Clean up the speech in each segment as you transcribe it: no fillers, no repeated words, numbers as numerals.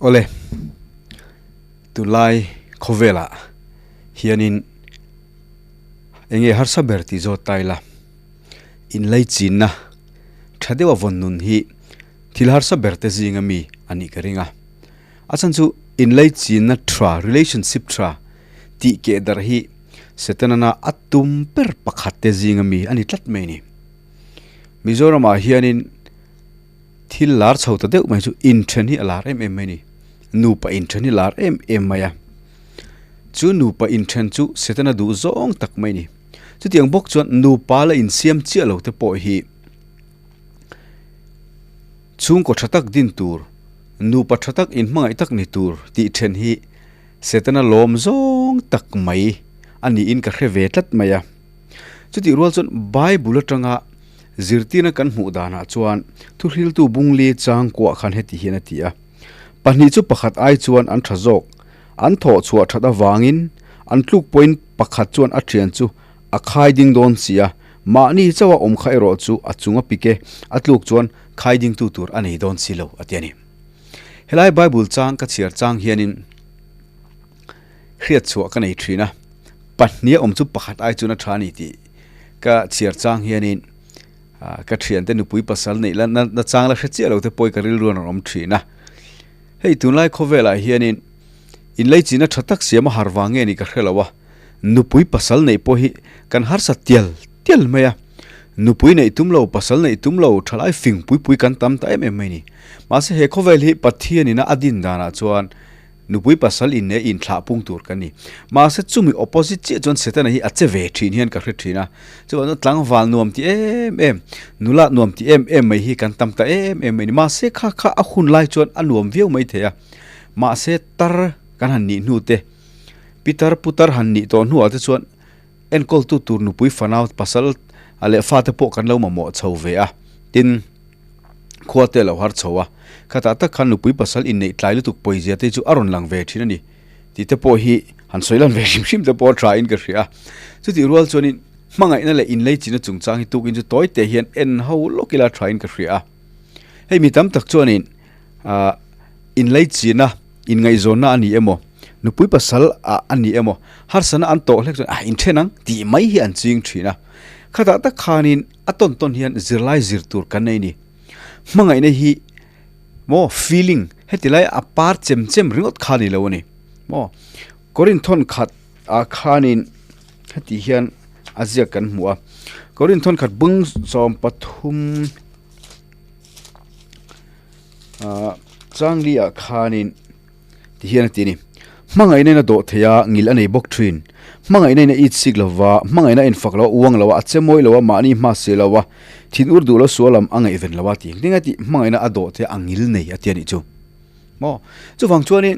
Awle, tunlai khawvelah hianin enge harsa ber tih zawt ta ila, inlaichinna tha deuha vawn nun hi thil harsa ber te zinga mi a nih ka ring a. A chhan chu inlaichinna tha, relationship tha tih keh darh hi Setana a tum ber pakhat te zinga mi a ni tlat mai a ni. Mizoramah hianin thil lar chho ta deuh mai chu inthen hi a lar em em mai a ni. Nupa inthen hi lar em em mai a. Chu nupa inthen chu Setana duh zawng tak mai a ni. Chutiang bawk chuan nupa la insiam chiah lo te pawh hi chhungkaw tha tak din tur, nupa tha tak inhmangaih tak ni tur tih then hi Setana lawm zawng tak mai a niin ka hre ve tlat mai a. Chutih rual chuan Bible atanga zirtirna kan hmuh danah chuan thuhriltu bungli chang kuah khan heti hian a ti a, Pahnih chu pakhat ai chuan an tha zawk, an thawh chhuah that avangin an tluk pawhin pakhat chuan a thian chu a khai ding dawn si a, mahni chauha awm kha erawh chu a chung a pik e, a tluk chuan khai dingtu tur a nei dawn si lo a ti a ni. Helai Bible chang ka chhiar chang hianin hriat chhuah ka nei thin a, pahnih a awm chu pakhat ai chuan a tha a ni tih ka chhiar chang hianin ka thiante nupui pasal neih la na chang la hre chiah lo te pawh hi ka rilru an rawn awm thin a. Hei tunlai khawvelah hianin inleichina tha tak siam a har vang nge ni ka hre lo a, nupui pasal neih pawh hi kan harsa tial tial mai a, nupui neih tum lo, pasal neih tum lo, thalai fing pui pui kan tam ta em em mai a ni. Mahse he khawvel hi Pathianina a din danah chuan nupui pasal in leh inthlah pung tur kan ni. Mahse chumi opposite chiah chuan Setana hi a che ve thin hian ka hre thin a, chuvang chuan tlangval nuam ti em em, nula nuam ti em em mai hi kan tam ta em em mai a ni. Mahse kha kha a hun lai chuan a nuam viau mai thei a, mahse tar kan han nih hnu te, Pitar putar han nih tawh hnuah te chuan enkawltu tur nupui fanau pasal leh fate pawh kan lo mamawh chho ve a, tin khua te a lo har chho a, khatah tak khan nupui pasal inneih tlai lutuk pawizia te chu a rawn lang ve thin a ni tih te pawh hi han sawi lan ve hrim hrim te pawh a tha in ka hria a. Chutih rual chuanin hmangaihna leh inleichina chungchang hi tukin chu tawi te hian en ho lawk ila tha in ka hria a. Hei mi tam tak chuanin ah inleichina Inngaihzawnna a ni emaw, nupui pasal ah a ni emaw, harsana an tawh hlek chuan ah inthen ang tih mai hi an ching thin a. Khatah tak khanin a tawn tawn hian zirlai zir tur kan nei ni. Hmangaihna hi maw feeling heti lai a par chem chem ringawt kha ni lo a ni. Maw Korinthon khat ah khanin heti hian a ziak kan hmu a. Korinthon khat bung 13. Ahh Changli ah khanin ti hian a ti a ni. Hmangaihna in a dawh thei a, ngil a nei bawk thin. Hmangaihna in a it sik lo va, hmangaihna a infak lo a, uang lo a, a che mawi lo a, mahni hma se lo a, thin ur duh lo sual lam a ngaihven lo a ti. Engtin nge tih hmangaihna a dawh thei a, a ngil nei a ti a nih chu. Maw? Chuvang chuanin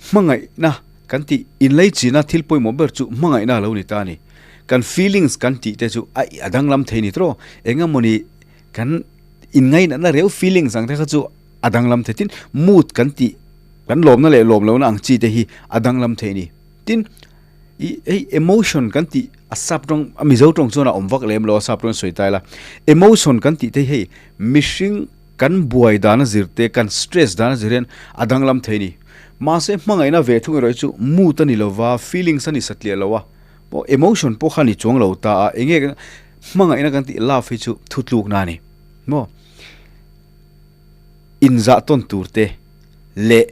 hmangaihna kan tih inleichina thil pawimawh ber chu hmangaihna a lo ni ta a ni. Kan feelings kan tih te chu a a danglam thei ni tawh. Engemawni kan inngainatna reu feelings ang te kha chu a danglam thei tin mood kan tih kan lawmna leh lawm lohna ang chi te hi a danglam thei a ni tin ih hei emotion kan tih a sap tawng a mizo tawng chuan a awm vak lem lo a sap tawng sawi ta ila emotion kan tih te hi hei mihring kan buai dana zir te kan stress dana zir hian a danglam thei a ni mahse hmangaihna ve thung erawh hi chu mood a ni lova feelings a ni satliah lo a pawh emotion pawh kha a ni chuang lo ta a enge Hmangaihna kan tih love hi chu thutlukna a ni maw? Inzah tawn tur te leh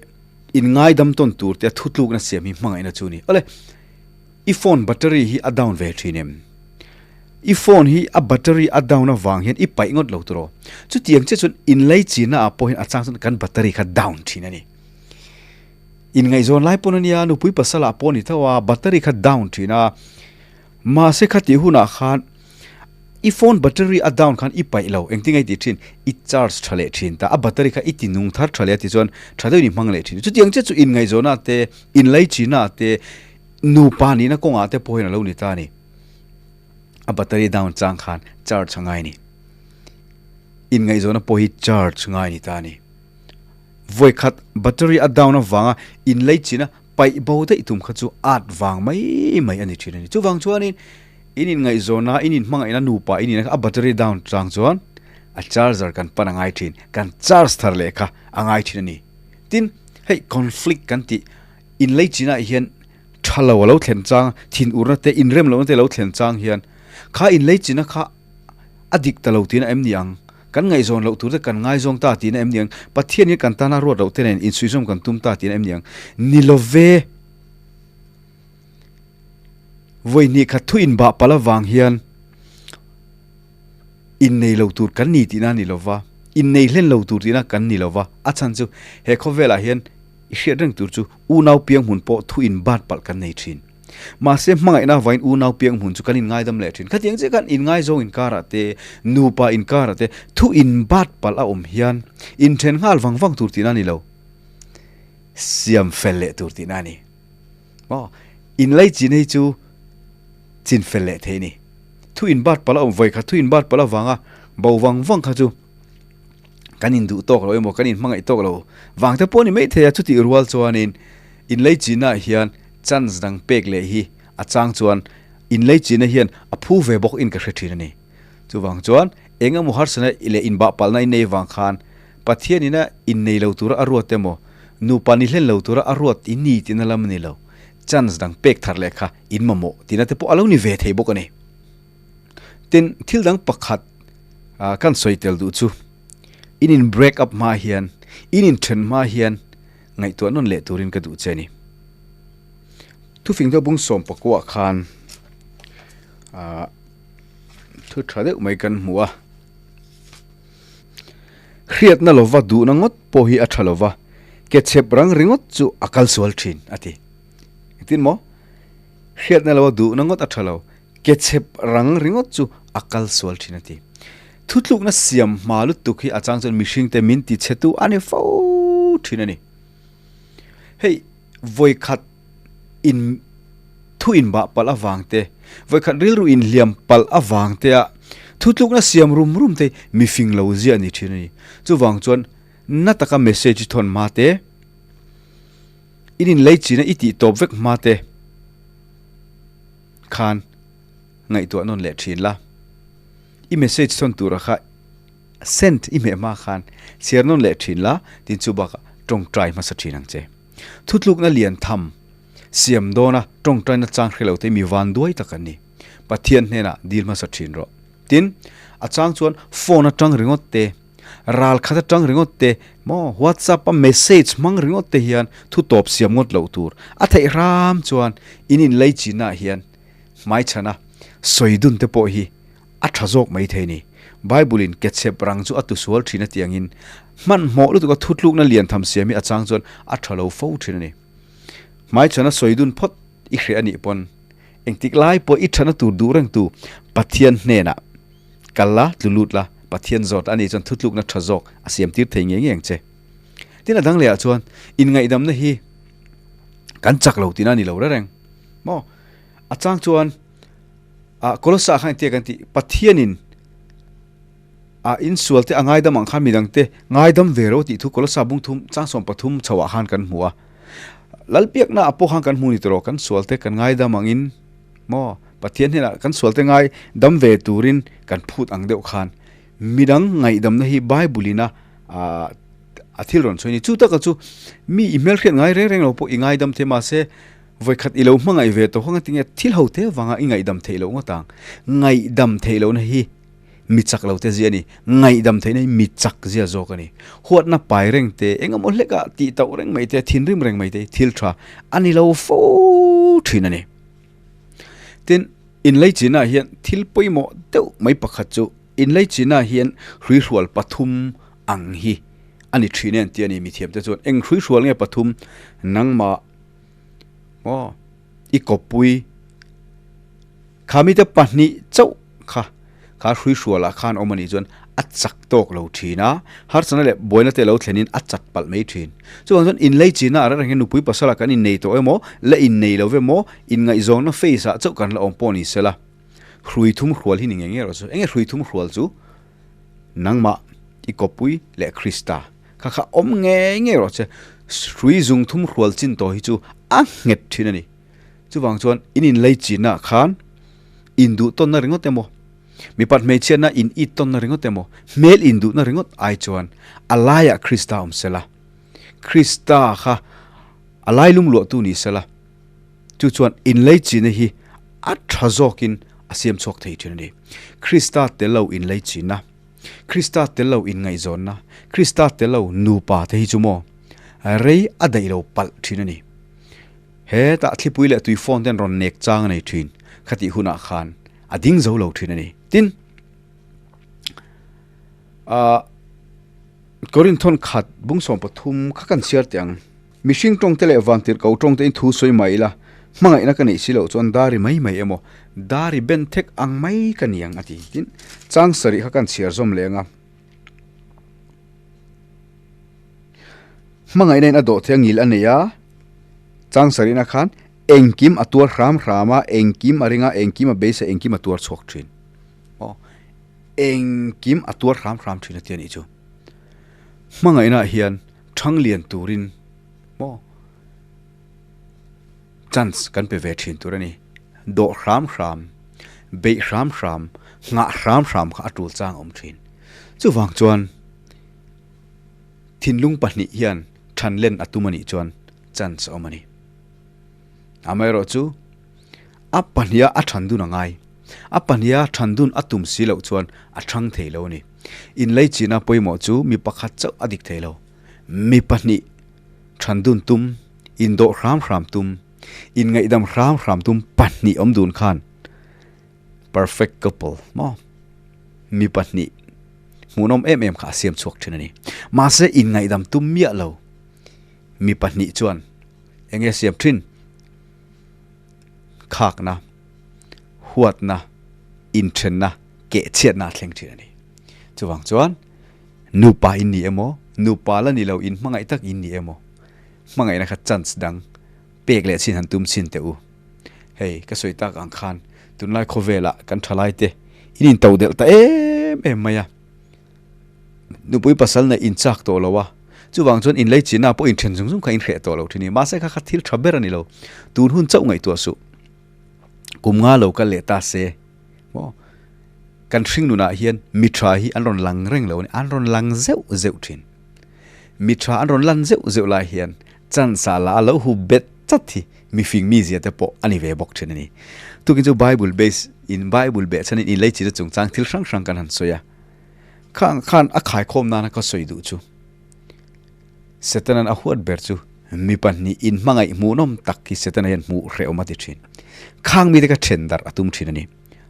inngaidam tawn tur te a thutlukna siam hi hmangaihna chu a ni. Awle, i phone battery hi a down ve thin em? I phone hi a battery a down avang hian i paih ngawt lo tawh. Chutiang chiah chuan inleichina ah pawh hian a chang chuan kan battery kha down thin a ni. Inngaihzawn lai pawn a nia, nupui pasal ah pawh a ni tho a, battery kha down thin a. Mahse khatih hunah khan i phone battery a down khan i paih lo, engtin nge i tih thin? I charge tha leh thin ta, a battery kha i ti nung thar tha leh a tih chuan tha deuhin i hmang leh thin. Chutiang chiah chu inngaihzawnah te, inlaichina te, nupa nihna kawngah te pawh hian a lo ni ta a ni. A battery down chang khan charge a ngai a ni. Inngaihzawna pawh hi charge ngai a ni ta a ni. Vawikhat battery a down avanga inlaichina Paih bo daih tum kha chu at vang mai mai a ni thin a ni. Chuvang chuanin in inngaihzawn a, in inhmangaihna nupa in inah kha a battery down chang chuan a charger kan pan a ngai thin, kan charge thar leh kha a ngai thin a ni. Tin, Hei conflict kan tih inlei chinah hian tha lo a lo thlen chang, thin urna te, inrem lohna te a lo thlen chang hian kha inlei china kha a dik ta lo tihna em ni ang? Kan ngaihzawn loh tur te kan ngaizawng ta tihna em ni ang? Pathian hian kan tana ruat loh te nen insuihzawm kan tum ta tihna em ni ang? Ni lo ve! Vawi hnih khat thu inbah palh avang hian innei lo tur kan ni tihna a ni lo va, innei hlen lo tur tihna kan ni lo va, a chhan chu he khawvelah hian i hriat reng tur chu unau piang hmun pawh thu inbat palh kan nei thin. Mahse hmangaihna avangin unau piang hmun chu kan inngaidam leh thin. Khatiang chiah khan inngaizawng inkarah te, nupa inkarah te thu inbat palh a awm hian inthen nghal vang vang tur tihna a ni lo, siam fel leh tur tihna a ni. Maw? Inlaichin hei chu chin fel leh thei a ni. Thu inbat palh a awm vawi khat, thu inbat palh avanga bo vang vang kha chu kan induh tawk lo emaw kan inhmangaih tawk lo vang te pawh a ni mai thei a, chutih rual chuanin inlaichinah hian chance dang pek leh hi a chang chuan inlaichinna hian a phu ve bawk in ka hre thin a ni. Chuvang chuan eng emaw harsana leh inbah palhna innei vang khan Pathianina innei lo tura a ruat emaw, nupa ni hlen lo tura a ruat i ni tihna lam a ni lo, chance dang pek thar leh kha in mamawh tihna te pawh a lo ni ve thei bawk a ni. Tin, thil dang pakhat kan sawi tel duh chu, in in break up hma hian, in inthen hma hian ngaihtuah nawn leh turin ka duh che a ni. Thufing deuh bung sawm pakua khan thu tha deuh mai kan hmu a. Hriatna lova duhna ngawt pawh hi a tha lova, ke chhep rang ringawt chu a kal sual thin, a ti. Engtin maw? Hriatna lova duhna ngawt a tha lo, ke chhep rang ringawt chu a kal sual thin, a ti. Thutlukna siam hma lutuk hi a chang chuan mihringte min ti chhetu a ni fo thin a ni. Hei vawikhat in thu inbah palh avang te, vawikhat rilru inhliam palh avang te a thutlukna siam rum rum te mifing lo ziah a ni thin a ni. Chuvang chuan na taka message i thawn hma te, in inlei china i tih tawp vek hma te khan ngaihtuah nawn leh thin la. I message thawn tura kha send i hmeh hma khan chhiar nawn leh thin la, tin chu bakah tawngtai hmasa thin ang che. Thutlukna lian tham siam dawna tawngtaina chang hre lo te mi van duai tak an ni. Pathian hnenah dil hmasa thin rawh. Tin, a chang chuan phone atang ringawt te, ral khat atang ringawt te, maw WhatsApp a message hmang ringawt te hian thu tawp siam ngawt loh tur. A theih hram chuan in inlei chinah hian hmaichhana sawi dun te pawh hi a tha zawk mai thei ni. Bible-in ke chhep rang chu a tusual thin a tih angin hmanhmawh lutuk a thutlukna lian tham siam hi a chang chuan a tha lo fo thin a ni. Hmaichhana sawi dun phawt i hreh a nih pawn engtik lai pawh i thana tur duh reng tu Pathian hnenah kal la, tlu lut la, Pathian zawt a nih chuan thutlukna tha zawk a siam tir thei ngei ngei ang che. Tin a dang lehah chuan inngaihdamna hi kan chak lo tihna a ni lo reng maw? A chang chuan Ah Kolosa khan engtia kan tih Pathianin ah insual te a ngaidam ang khan midang te ngaidam ve ro tih thu Kolosa bung thum chang 13 chhoah khan kan hmu a. Lalpiakna ah pawh khan kan hmu ni tawh kan sual te kan ngaidam angin maw Pathian hnenah kan sual te ngai dam ve turin kan phut ang deuh khan midang ngaihdamna hi Bible ina ah a thil rawn sawi a ni. Chu taka chu mi i hmelhriat ngai reng reng lo pawh i ngaidam thei mahse Vawikhat i lo hmangaih ve tawh kha tinge thil ho te vanga i ngaihdam theih loh ngawt ang. Ngaihdam theih lohna hi mi chak lo te zia a ni. Ngaihdam theihna hi mi chak zia zawk a ni. Huatna pai reng te, eng emaw hlekah tih tauh reng mai te, thinrim reng mai te hi thil tha a ni lo fo thin a ni. Tin, inleichina hian thil pawimawh deuh mai pakhat chu inleichina hian hruihrual pathum ang hi a ni thin em tih a ni. Mithiamte chuan eng hruihrual nge pathum nangmah Maw i kawppui kha mite pahnih chauh kha kha hrui hrualah khan awm a nih chuan a chak tawk lo thin a, harsatna leh buaina te lo thlenin a chat palh mai thin. Chuvang chuan inlei china ah reng hian nupui pasala kan innei tawh emaw la innei lo emaw inngaihzawnna face ah chauh kan la awm pawh ni sela hrui thum hrual hi ni ngei ngei rawh chu. Enge hrui thum hrual chu? Nangmah i kawppui leh Krista kha kha awm ngei ngei rawh che. Hrui zung thum hrual chin tawh hi chu a nghet thin a ni. Chuvang chuan in inlei chinah khan induh tawnna ringawt emaw, mipat hmeichhiatna in it tawnna ringawt emaw, hmel induhna ringawt ai chuan a laiah Krista awm sela. Krista kha a lailum luahtu ni sela, chu chuan inleichina hi a tha zawkin a siam chhuak thei thin a ni. Krista tel lo inleichina, Krista tel lo inngaihzawnna, Krista tel lo nupa te hi chu maw rei a daih lo palh thin a ni. Hetah thlipui leh tui phone ten rawn nek chang a nei thin, khatih hunah khan a ding zo lo thin a ni. Tin, ah Korinthon khat bung 13 kha kan chhiar teh ang. Mihring tawngte leh vantirhko tawngte in thu sawi mai ila, hmangaihna ka neih si loh chuan dari mai mai emaw, dari ben thek ang mai ka ni ang a ti. Tin, chang sarih kha kan chhiar zawm leh ang a. Hmangaihna in a dawh thei a ngil a nei a, chang sarihna khan engkim a tuar hram hram a, engkim a ring a, engkim a beisei, engkim a tuar chhuak thin. Aw, engkim a tuar hram hram thin a ti a nih chu. Hmangaihna ah hian Thang lian turin maw chance kan pe ve thin tur a ni. Dawh hram hram, beih hram hram, nghah hram hram kha a tul chang a awm thin. Chuvang chuan thinlung pahnih hian than len a tum a nih chuan chance a awm a ni. Amaherawhchu a pahniha a than dun a ngai. A pahniha than dun a tum si loh chuan a thang thei lo a ni. Inleichina pawimawh chu mi pakhat chauh a dik thei lo. Mi pahnih than dun tum, indawh hram hram tum, inngaihdam hram hram tum pahnih awm dun khan perfect couple maw mi pahnih hmuhnawm em em kha a siam chhuak thin a ni. Mahse inngaihdam tum miah lo mi pahnih chuan eng nge siam thin? Khakna, huatna, inthenna, kehchhiatna a thleng thin a ni. Chuvang chuan nupa in ni emaw, nupa la ni lo in hmangaih tak in ni emaw, hmangaihna kha chance dang pek leh chin han tum chin teh u. Hei ka sawi tak ang khan tunlai khawvelah kan thalai te in in to delh ta em em mai a, nupui pasal neih in chak tawh lo a, chuvang chuan in lei chinah pawh in then zung zung kha in hreh tawh lo thin a ni. Mahse kha kha thil tha ber a ni lo, tun hun chauh ngaihtuah suh. Kum nga lo kal leh ta se maw kan hring nunah hian mi tha hi an rawn lang reng lo a ni, an rawn lang zeuh zeuh thin. Mi tha an rawn lan zeuh zeuh lai hian chance ah lah a lo hu bet chat hi mi fing mi zia te pawh a ni ve bawk thin a ni. Tukin chu Bible base in Bible beh chhanin in leichina chungchang thil hrang hrang kan han sawi a, khang khan a khaikhawm nana ka sawi duh chu Setanan a huat ber chu mi pahnih inhmangaih hmuhnawm tak hi Setana hian hmuh hrehawm a ti thin. Khang mite kha then darh a tum thin a ni.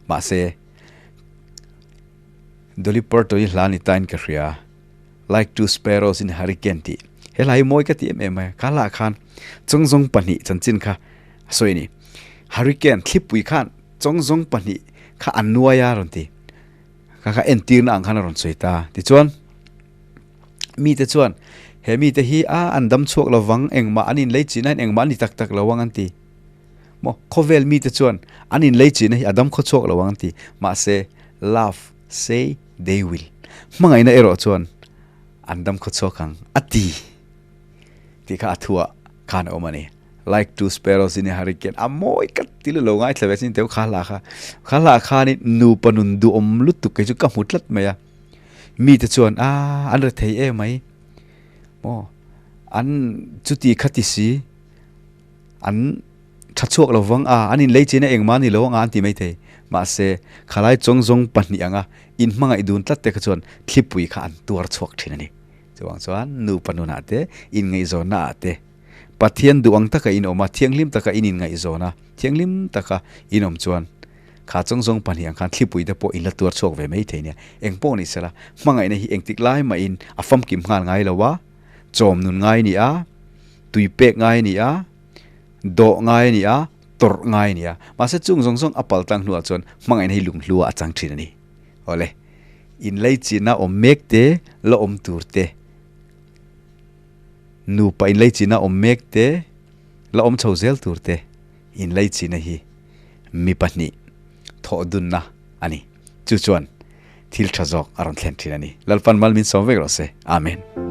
Mahse, Dolly Parton hi hla ni tain ka hria, Like Two Sparrows in a Hurricane tih. He hla hi mawi ka ti em em mai a, kha hla ah khan chawngzawng pahnih chanchin kha a sawi a ni. Hurricane thlipui khan chawngzawng pahnih kha a nuai a rawn ti. Kha kha entirna ang khan a rawn sawi ta. Tichuan. Mite chuan, He mite hi a an dam chhuak lo vang, engmah an inlei chihna hian engmah an ni tak tak lo ang an ti. Maw, khawvel mite chuan an inlei chihna hi a dam khaw chhuak lo ang an ti. Mahse, love say they will. Hmangaihna erawh chuan an dam khaw chhuak ang a ti tih kha a thuah khan a awm a ni. Like two sparrows in a hurricane a mawi ka ti lu lo ngaithla ve chin teu kha hla kha. Kha hla khanin nupa nun duhawm lutuk kei chu ka hmu tlat mai a. Mite chuan a an re thei em mai maw an chuti khati si an tha chhuak lo vang a an inlei chin a engmah ni lo anga an ti mai thei mahse khalai chawng zawng pahnih anga in hmangaih dun tlat te kha chuan thlipui kha an tuar chhuak thin a ni chuvang chuan nupa nunah te inngaihzawnna ah te Pathian duh ang taka in awm a thianghlim taka in inngaihzawn a thianghlim taka in awm chuan Kha chawng zawng pahnih ang khan thlipui te pawh in la tuar chhuak ve mai thei nia. Eng pawh ni sela, hmangaihna hi engtik lai mahin a famkim nghal ngai lo a, chawm nun ngai a ni a, tui pek ngai a ni a, dawh ngai a ni a, tawrh ngai a ni a. Mahse chung zawng zawng a pal tlang hnuah chuan hmangaihna hi lunghlua a chang thin a ni. Awle, inleichina awm mek te, la awm tur te, nupa inleichina awm mek te, la awm chho zel tur te, Inleichina hi mi pahnih thawh dunna a ni. Chu chuan thil tha zawk a rawn thlen thin a ni. Lalpan mal min sawm vek rawh se. Amen.